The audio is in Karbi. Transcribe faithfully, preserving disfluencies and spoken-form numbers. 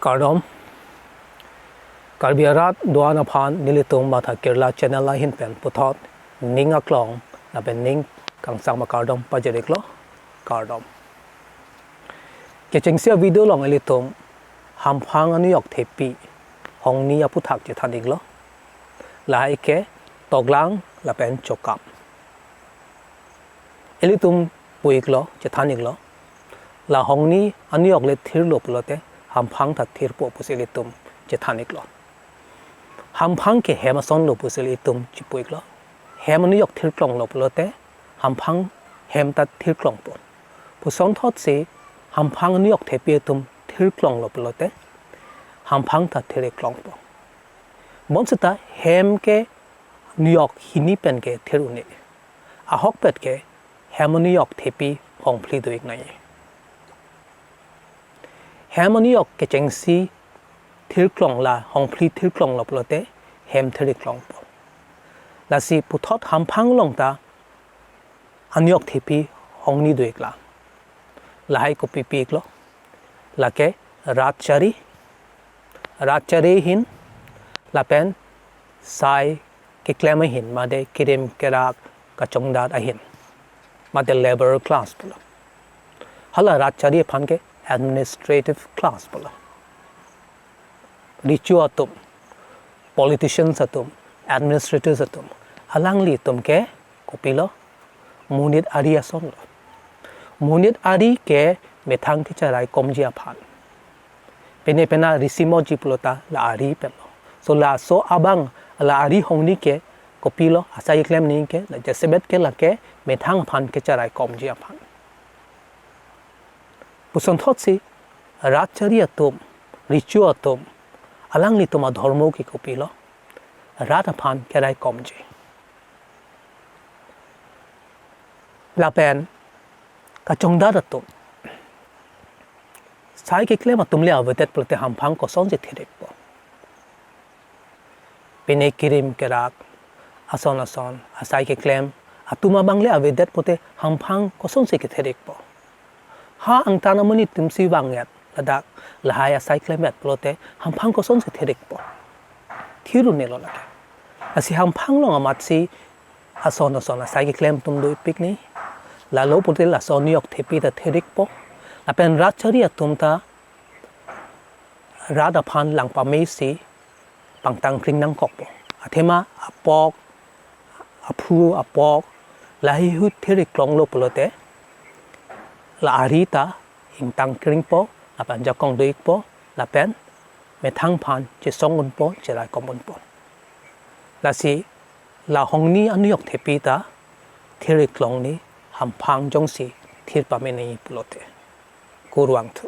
Kardom. Karbi arat do-an aphan nelitum Matha Kerala channel ahin pen puthot ning aklong lapen ning kangsam akardom pajir-iklo. Kardom. Kechengsi avideo along ilitum hamphang anujok thepi hongni aputhak chethan-iklo. Lahai ke toklang lapen chokam. Ilitum pu-iklo, chethan-iklo. La hongni anujok le thirlo pulote hamphang ta thirpo pusi ilitum chethan-iklo. Hamphang ke hem asonlo pusi ilitum chipu-iklo. Hem anujok thirklonglo pulote hamphang hem ta thirklongpo. Pusonthotsi hamphang anujok thepi atum thirklonglo pulote hamphang ta thir-iklongpo. Bonseta hem ke nujok hini pen ke thir un-e. Ahokpet ke hem anujok thepi hongphli do-ik nangji. Hem anujok kechengsi thirklong la hongphli thirklonglo pulote hem thir-iklongpo. Lasi puthot hamphang along ta anujok thepi hongni do-iklang. Lahai kopi pi-iklo? Lake rat chari, rat chari ahin lapen sai keklem ahin, mate kirim kerak kachongdat ahin, mate labour class pulo. Hala rat chari aphan ke administrative class pulo. Richo atum, politicians atum, administrators atum, alanglitum ke kopilo? Monit ari asonlo. Monit ari ke methang kecharaikomji aphan. Pine pena risi moji pulo ta la ari penlo. So laso abang la ari hongni ke kopilo, asai keklem nangji ke, la jasemet ke lake methang aphan kecharaikomji aphan. Pusonthotsi rat chari atum, richo atum, alanglitum adhormo ke kopilo? Rat aphan keraikomji. Lapen kachongdat atum, sai keklem atum le avedet pulote hamphang kosonsi thir-ikpo? Pine kirim kerak ason ason asai keklem atum abang le avedet pulote hamphang kosonsi kethir-ikpo? Ha angtan amonit atumsi vang-et, ladak lahai asai klem-et pulote hamphang kosonsi thir-ikpo? Thir un-elo lake. Lasi hamphang along amatsi ason ason asai keklem atum do-ikpik nangji. Lalo pulote laso anujok thepi ta thir-ikpo. Lapen rat chari atum ta rat aphan lang pamesi pangtang kring nangkokpo. Athema apok, aphu, apok, lahai ahut thir-iklonglo pulote la ari ta ingtang kringpo, lapen jakong do-ikpo, lapen methang aphan chesong unpo, cheraikom unpo. Lasi la hongni anujok thepi ta thir-iklong nangji, hamphang jongsi thir pame nangji pulote. Kurvangthu.